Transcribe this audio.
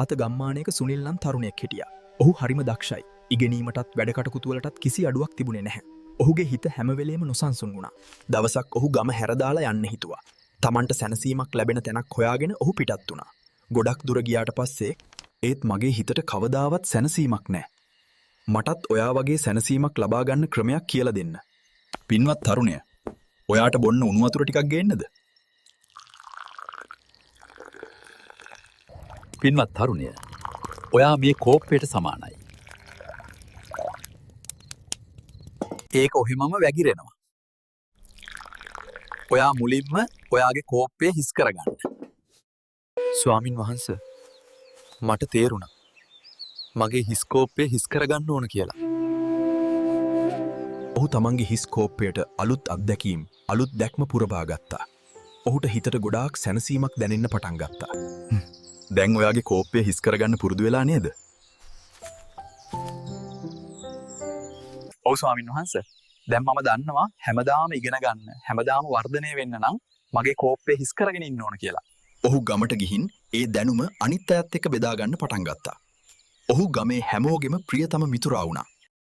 අත ගම්මානයක සුනිල් නම් තරුණයෙක් හිටියා. ඔහු හරිම දක්ෂයි. ඉගෙනීමටත් වැඩ කටයුතු වලටත් කිසි අඩුවක් තිබුණේ නැහැ. ඔහුගේ හිත හැම වෙලේම නොසන්සුන් වුණා. දවසක් ඔහු ගම හැරදාලා යන්න හිතුවා. තමන්ට සැනසීමක් ලැබෙන තැනක් හොයාගෙන ඔහු පිටත් වුණා. ගොඩක් දුර ගියාට පස්සේ ඒත් මගේ හිතට කවදාවත් සැනසීමක් නැහැ. මටත් ඔයා වගේ සැනසීමක් ලබා ගන්න ක්‍රමයක් කියලා දෙන්න. පින්වත් තරුණය, ඔයාට බොන්න උණු වතුර ටිකක් ගේන්නද? පින්වත් තරුණය, ඔයා මේ කෝප්පයට සමානයි. ඒක ඔහෙමම වැగిරෙනවා. ඔයා මුලින්ම ඔයාගේ කෝප්පය හිස් කරගන්න. ස්වාමින් වහන්ස, මට තේරුණා. මගේ හිස් කෝප්පය හිස් කරගන්න ඕන කියලා. ඔහු තමන්ගේ හිස් කෝප්පයට අලුත් අත්දැකීම්, අලුත් දැක්ම පුරවා ගත්තා. ඔහුට හිතට ගොඩාක් සැනසීමක් දැනෙන්න පටන් ගත්තා. දැන් ඔයාගේ කෝප්පය හිස් කරගන්න පුරුදු වෙලා නේද? ඔව් ස්වාමින් වහන්ස. දැන් මම දන්නවා හැමදාම ඉගෙන ගන්න, හැමදාම වර්ධනය වෙන්න නම් මගේ කෝප්පය හිස් කරගෙන ඉන්න ඕන කියලා. ඔහු ගමට ගිහින් ඒ දැනුම අනිත් අයත් එක්ක බෙදා ගන්න පටන් ගත්තා. ඔහු ගමේ හැමෝගෙම ප්‍රියතම මිතුරා වුණා.